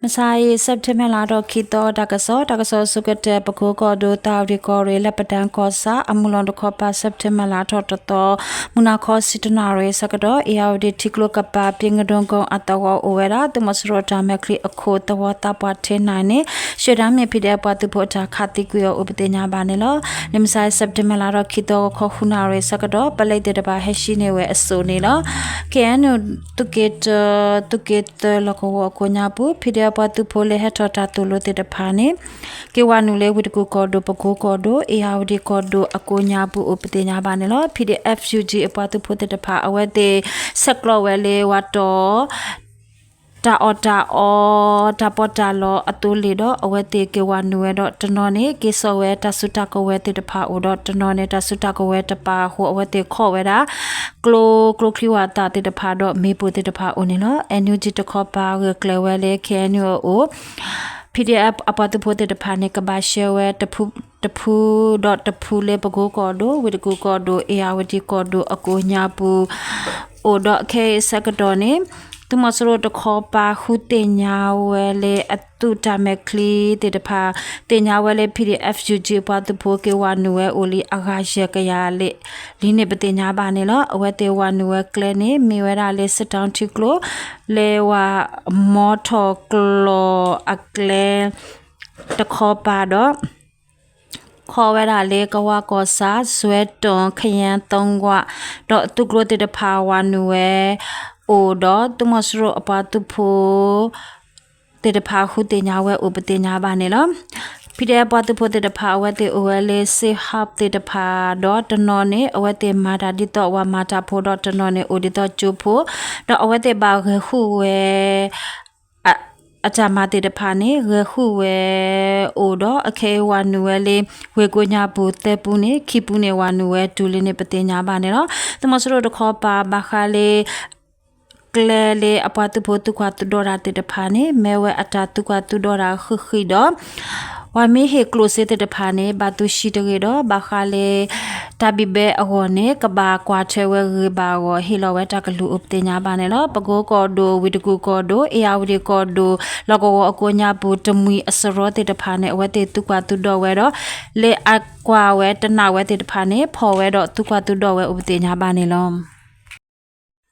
မုၢ်ဆါအံၤ September လါထီၣ်ခံသီ တၢ်ကစီၣ်, တၢ်ကစီၣ်အဆိကတၢၢ် ပကိကီၢ်ဒိၣ် သၢဝတံၣ်ကီၢ်ရ့ၣ် လၢပဒၢၣ်ကီၢ်ဆၣ် အမုၢ်လီၤတခီပၤ September လါထီၣ်တသီ မုၢ်နၤခီဆံတနၣ်ရံၣ်ဆၢကတီၢ် အ့ၣ်ယၣ်ဝတံၣ်ထံကျိကပၤ ပ့ကဒိကီၢ်အသဝီအိၣ်ဝဲဒၣ် သုးမီၤစိရိၤတၢ်မဲာ်ချံအခိၣ်သဝီသးပှၢ်ထဲနၢ်န့ၣ် ရှဲဒၣ်မ့ၢ် PDF ပှၤသုးဖိအတၢ်ခးသံကွံာ်အီၤအိၣ် ပသ့ၣ်ညါဘၣ်န့ၣ်လီၤ. လၢမုၢ်ဆါ September လါထီၣ်ခံသီ ဂီၤခီဃုနၣ်ရံၣ်ဆၢကတီၢ် ပလဲသ့ၣ်တဖၣ်ဟဲဟံးန့ၢ်ဝဲအစိၣ်န့ၣ်လီၤ. ခ့ၣ်အဲၣ်ယူၣ် သုးက့တၢ သုးက့သၢလီၢ်ကဝီၤအကိးညါပူၤ PDF ပှၤသုးဖိလၢဟဲထီၣ်တၢ်သိၣ်လိသ့ၣ်တဖၣ်န့ၣ် က့ၤဝၤနုာ်လၢဝ့ၢ်တကူၣ်ကီၢ်ဒိၣ် ပကိကီၢ်ဒိၣ် အ့ၣ်ယၣ်ဝတံၣ်ကီၢ်ဒိၣ်အကိးညါပူၤအိၣ် ပသ့ၣ်ညါဘၣ်န့ၣ်လီၤ. PDF FUG အပှၤသုးဖိသ့ၣ်တဖၣ် အဝဲသ့ၣ်ဆဲးကျိးဝဲလၢဝၤတီၤ တၢ်အီၣ်တၢ်အီ တၢ်ပီးတၢ်လီအသိလ့ၣ်ဒီး အဝဲသ့ၣ်က့ၤဝၤနုာ်ဝဲဒီးတနီၤန့ၣ် က့ၤစိာ်ဝဲတၢ်စုတၢ်ကဝဲၤသ့ၣ်တဖၣ်အိၣ်ဒီးတနီၤန့ၣ် တၢ်စုတၢ်ကဝဲၤတပာ်အဃိ အဝဲသ့ၣ်ခီၣ်ဝဲဒၣ် ကျိ ကျိချံဝၣ်သၣ်သ့ၣ်တဖၣ်ဒီးမ့ၣ်ပိၢ်သ့ၣ်တဖၣ်အိၣ်န့ၣ်လီၤ. NUG တခီပၤဂၢၢ်ကျၢၤဝဲလၢ ခ့ၣ်အဲၣ်ယူၣ်အအိၣ် PDF အပှၤသုးဖိသ့ၣ်တဖၣ်န့ၣ် ကဘၣ်ရှဲဝဲတဖု တဖုဒီးတဖုလၢပကိကီၢ်ဒိၣ် ဝ့ၢ်တကူၣ်ကီၢ်ဒိၣ် အ့ၣ်ယၣ်ဝတံၣ်ကီၢ်ဒိၣ်အကိးညါပူၤ အိၣ်ဒီးခဲအံၤဆၢကတီၢ်န့ၣ် သုးမီၤစိရိၤတခီပၤဃုသ့ၣ်ညါဝဲလၢအသုးတၢ်မဲာ်ချံသ့ၣ်တဖၣ် သ့ၣ်ညါဝဲလၢ PDF FUG အပှၤသုးဖိက့ၤဝၤနုာ်ဝဲအိၣ်လံအဂၤယဲၢ်ကယၤလံန့ၣ် ပသ့ၣ်ညါဘၣ်န့ၣ်လီၤ. အဝဲသ့ၣ်ဝၤနုာ်ဝဲကျဲန့ၣ် မ့ၢ်ဝဲဒၣ်လၢ စစ်တောင်း ထံကျိ လၢဝၤမီထီၣ်ကျီၢ်အကျဲတခီပၤဒီး ခီဝဲဒၣ်လၢကဝၤကီၢ်ဆၣ် စွဲတိၣ် ခယၢၣ် သီကွၢ် ဒီးသုးကျိၤသ့ၣ်တဖၣ်ဝၤနုာ်ဝဲအိၣ်ဒီး သုးမီၤစိရိၤအပှၤသုးဖိသ့ၣ်တဖၣ်ဃုသ့ၣ်ညါဝဲအိၣ် ပသ့ၣ်ညါဘၣ်န့ၣ်လီၤ. PDF ပှၤသုးဖိသ့ၣ်တဖၣ် အဝဲသ့ၣ်အိၣ်ဝဲလၢ safe house သ့ၣ်တဖၣ်ဒီးတနီၤန့ၣ် အဝဲသ့ၣ်မၤတၢ်ဒ်သိးဝၤမၤတၢ်ဖိဒီးတနီၤန့ၣ် အိၣ်ဒ်သိးကၠိဖိ ဒီးအဝဲသ့ၣ်ဘၣ်ဂဲၤဃုာ်ဝဲ အတၢ်မၤသ့ၣ်တဖၣ်န့ၣ် ဂဲၤဃုာ်ဝဲအိၣ်ဒီး အခဲအံၤဝၤနုာ်ဝဲလၢ ဝ့ၢ်ကိးညါပူၤသၢပူန့ၣ် ခံပူန့ၣ်ဝၤနုာ်ဝဲတုၤလံန့ၣ် ပသ့ၣ်ညါဘၣ်န့ၣ်လီၤ. သုးမီၤစိရိၤတခီပၤဘၣ်ဃးလၢ ကျဲလၢအပှၤသုးဖိသုးကွၢ်သုးဒီတၢ်သ့ၣ်တဖၣ်န့ၣ် မ့ၢ်ဝဲအတၢ်သုးကွၢ်သုးဒီတၢ်ဃံးဃံးဒီး ပှၤမ့ၢ်ဟ့ၣ်ကျိၣ်စ့သ့ၣ်တဖၣ်န့ၣ် ဘၣ်သုးဟံးတဂ့ၤဒီး ဘၣ်ဃးလၢ တၢ်ဘံၣ်ဘဲအဂီၢ်န့ၣ် ကဘၣ်ကွၢ်ထွဲဝဲဂ့ၤဘၣ်အဂီၢ် ဟ့ၣ်လီၤဝဲတၢ်ကလုၢ်အိၣ် ပသ့ၣ်ညါဘၣ်န့ၣ်လီၤ. ပကိကီၢ်ဒိၣ် ဝ့ၢ်တကူၣ်ကီၢ်ဒိၣ် အ့ၣ်ယၣ်ဝတံၣ်ကီၢ်ဒိၣ် လီၢ်ကဝီၤအကိးညါပူၤ တမှံၤအစရီသ့ၣ်တဖၣ်န့ၣ် အဝဲသ့ၣ်သုးကွၢ်သုးဒီဝဲဒီး လၢအကွၢ်ဝဲတနာ်ဝဲသ့ၣ်တဖၣ်န့ၣ် ဖီၣ်ဝဲဒီးသုးကွၢ်သုးဒီဝဲအိၣ် ပသ့ၣ်ညါဘၣ်န့ၣ်လီၤ.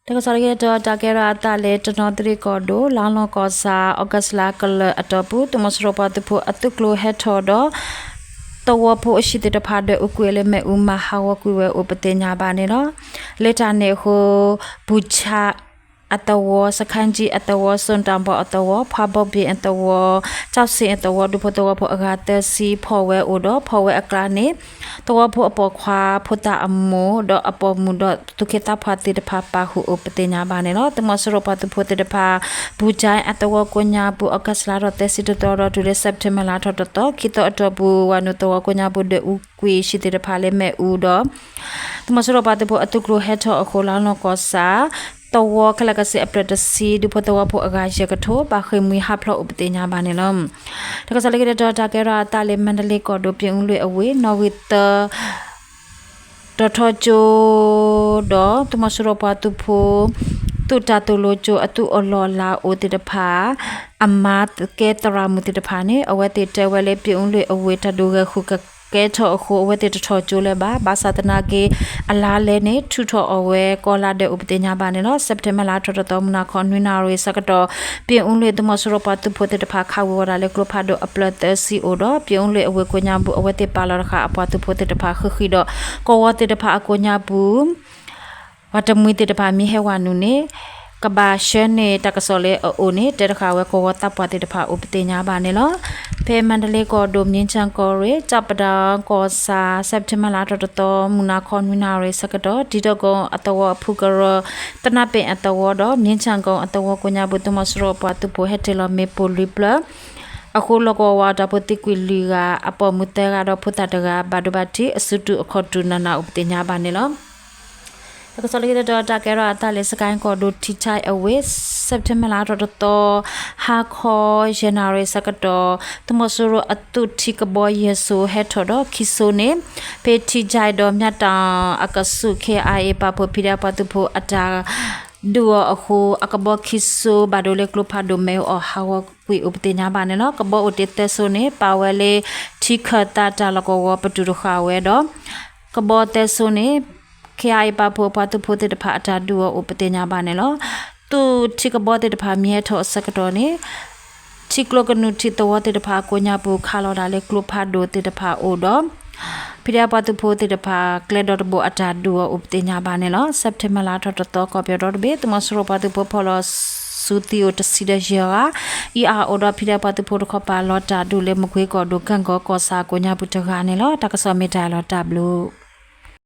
တၢ်ကစီၣ်လၢကဒီး တၢ်ကဲထီၣ်အသးလၢ တနီသရံၣ်ကီၢ်ဒိၣ် လါလီၢ်ကီၢ်ဆၣ် August လါကလၢာ်အတီၢ်ပူၤ သုးမီၤစိရိၤပှၤသုးဖိအသုးကျိၤဟဲထီၣ်ဒီး သဝီဖိအဟံၣ်သ့ၣ်တဖၣ်ဒီး အူကွံာ်လၢမ့ၣ်အူမၤဟးဂီၤကွံာ်ဝဲအိၣ် ပသ့ၣ်ညါဘၣ်န့ၣ်လီၤ. လၢတၢ်န့ၣ်အဃိ ဘူၣ်ဆၣ်အသဝီ စခါကၠံအသဝီ စိၣ်တၣ်ဘီအသဝီ ဖှါဘီဘ့ၣ်အသဝီ ကၠီၣ်စ့ၣ်အသဝီ ဒူဖိသဝီဖိအဂၤသၢဆံ ဖီၣ်ဝဲအိၣ်ဒီး ဖီၣ်ဝဲအကျါန့ၣ် သဝီဖိအပိာ်ခွါ ဖိသၣ်အမိၢ် ဒီးအပိာ်မုၣ်ဒီးသူၣ်က့သးပှၢ်သ့ၣ်တဖၣ်ပာ်ဃုာ်အိၣ် ပသ့ၣ်ညါဘၣ်န့ၣ်လီၤ. သုးမီၤစိရိၤပှၤသုးဖိသ့ၣ်တဖၣ် ဘူၣ်ကၠဲအသဝီကိးညါပူၤ August လါထီၣ်သၢဆံတသီဒီးတုၤလၢ September လါထီၣ်တသီ ခံသီအတီၢ်ပူၤ ဝၤနုာ်သဝီကိးညါပူၤ ဒွဲၣ်အူကွံာ်ဆံးသ့ၣ်တဖၣ်လၢမ့ၣ်အူဒီး သုးမီၤစိရိၤပှၤသုးဖိအသုးကျိၤဟဲထီၣ်အဃိ လါလီၢ်ကီၢ်ဆၣ် သဝီခဲလၢာ်ခဲဆ့အဖျၢၣ်တဆံ ဒူဖိသဝီဖိအဂၤယဲၢ်ကထိ ဘၣ်ဃ့ၢ်မှံဟးဖျိးအိၣ် ပသ့ၣ်ညါဘၣ်န့ၣ်လီၤ. တၢ်ကစီၣ်လၢကဒီး တၢ်ကဲထီၣ်အသးလၢ မါဒလ့ကီၢ်ဒိၣ် ပၠ့ၣ်အူလွ့ၣ်အဝ့ၢ် နီၣ်ဂံၢ်သၢ တီၤထီကၠိ ဒီးသုးမီၤစိရိၤပှၤသုးဖိ သုးတၢ်သိၣ်လိကၠိအသုးအလီၢ်အလၤအိၣ်သ့ၣ်တဖၣ် အမၤကဲသရၣ်မုၣ်သ့ၣ်တဖၣ်န့ၣ် အဝဲသ့ၣ်တဲဝဲလၢ ပၠ့ၣ်အူလွ့ၣ်အဝ့ၢ်တၢ်ဒုးဂဲၤဃုာ်ကကဲထီၣ်အဃိ အဝဲသ့ၣ်တထီၣ်ကၠိလၢၤဘၣ်. ဘၣ်ဆၣ်သနာ်က့ အလါလဲန့ၣ် ထုးထီၣ်အီၤဝဲကီးလါဒဲးအိၣ် ပသ့ၣ်ညါဘၣ်န့ၣ်လီၤ. September လါထီၣ်တသီ မုၢ်နၤခီနွံနၣ်ရံၣ်ဆၢကတီၢ် ပၠ့ၣ်အူလွ့ၣ် သုးမီၤစိရိၤပှၤသုးဖိသ့ၣ်တဖၣ် ခးဝံၤဝဲဒၣ်လၢကျိဖးဒိၣ်အဖျၢၣ်သၢဆံအိၣ်ဒီး ပၠ့ၣ်အူလွ့ၣ်အဝ့ၢ်ကိးညါပူၤ အဝဲသ့ၣ်ပာ်လီၤတဃာ်အပှၤသုးဖိသ့ၣ်တဖၣ်ဃံးဃံးဒီး ကဝီၤသ့ၣ်တဖၣ်အကိးညါပူၤ ပှၤတမှံၤသ့ၣ်တဖၣ်မ့ၢ်ဟဲဝၤနုာ်န့ၣ် ကဘၣ်ဆှၢန့ၢ်တၢ်ကစီၣ်လၢအအိၣ်န့ၣ် တဲတဃာ်ဝဲကဝီၤသးပှၢ်သ့ၣ်တဖၣ်အိၣ် ပသ့ၣ်ညါဘၣ်န့ၣ်လီၤ. ဖဲမါဒလ့ကီၢ်ဒိၣ် မ့ၢ်ဆၣ်ကီၢ်ရ့ၣ် ကၠီၣ်ပဒၣ်ကီၢ်ဆၣ် September လါထီၣ်တသီ မုၢ်နၤခီနွံနၣ်ရံၣ်ဆၢကတီၢ် တံၤတီၢ်ကိၣ်အသဝီအဖုကရၢ သနၢ်ပ့ၣ်အသဝီဒီး မ့ၢ်ဆၣ်ကီၢ်အသဝီကိးညါပူၤ သုးမီၤစိရိၤပှၤသုးဖိဟဲတ့ၢ်လီၤမ့ၣ်ပိၢ်လွံၢ်ဖျၢၣ် အဃိ လီၢ်ကဝီၤဝၤအတၢ်ဖိသံကွံာ်လွံၢ်ဂၤ အပိာ်မုၣ်သၢဂၤဒီးဖိသၣ်တဂၤ ဘၣ်ဒိဘၣ်ထံး အစုတူာ်အခီၣ်တူာ်နးနးအိၣ် ပသ့ၣ်ညါဘၣ်န့ၣ်လီၤ. တၢ်ကစီၣ်လၢခံတတီၤ တၢ်ကဲထီၣ်အသးလၢ စကဲၣ်ကီၢ်ဒိၣ် ထံဆဲးအဝ့ၢ် September လါထီၣ်တသီ ဟါခီ ယဲၢ်နၣ်ရံၣ်ဆၢကတီၢ် သုးမီၤစိရိၤအသုးထံကဘီယဲၢ်စိၤဟဲထီၣ်ဒီးခံစိၤန့ၣ် ဖဲထံဆဲးဒီးမၠၣ်တၣ်အကဆူး ခ့ၣ်အဲၣ်အ့ၣ် ပာ်ဖှိၣ် ဖံးဒဲးပှၤသုးဖိအတၢ်ဒုးအီၤအဃိ အကဘီခံစိၤဘၣ်ဒိလၢကျိဖးဒိၣ်မ့ၣ်အူအီၣ်ဟးဂီၤ အတၢ်ဒုးအီၤအိၣ်ပသ့ၣ်ညါဘၣ်န့ၣ်လီၤ. ကဘီအိၣ်တ့ၢ်သၢစိန့ၣ် ပာ်ဝဲလၢ ထံခၢၣ်သးတၢ်လီၢ်ကဝီၤပတုာ်တဃာ်ဝဲဒီး ကဘီသၢစိန့ၣ် ခ့အါအံၤ ပာ်ဖှိၣ်အပှၤသုးဖိသ့ၣ်တဖၣ်အတၢ်ဒုးအီၤအိၣ်ပသ့ၣ်ညါဘၣ်န့ၣ်လီၤ. သုးထံကဘီသ့ၣ်တဖၣ်မံဟဲထီၣ်အဆၢကတီၢ်န့ၣ် ထံကျိကနူာ်ထံသဝီသ့ၣ်တဖၣ်အကိးညါပူၤ ခးလီၤဒၣ်လၢကျိဖးဒိၣ်သ့ၣ်တဖၣ်အအိၣ်ဒီး ဖံးဒဲးပှၤသုးဖိသ့ၣ်တဖၣ် ကျဲဒီတဘိအတၢ်ဒုးအီၤအိၣ်ပသ့ၣ်ညါဘၣ်န့ၣ်လီၤ. စဲးပထ့ဘၢၣ်လါထီၣ်တသီ ကီၢ်ပယီၤဒီတဘ့ၣ် သုးမီၤစိရိၤပှၤသုးဖိဖီၣ်လီၤ စုသံအိၣ်တဆံဒီးယဲၢ်ဂၤ, အံၤအအိၣ်ဒီးဖံးဒဲးပှၤသုးဖိတခီပၤ လီၤတၢ်ဒုးလၢမကွ့ကီၢ်ဒိၣ် ကၣ်ကီၤကီၢ်ဆၣ်အကိးညါပူၤတဂၤန့ၣ်လီၤ. တၢ်ကစီၣ်မ့ၢ်တၢ်လီၤတၢ်ဘျုး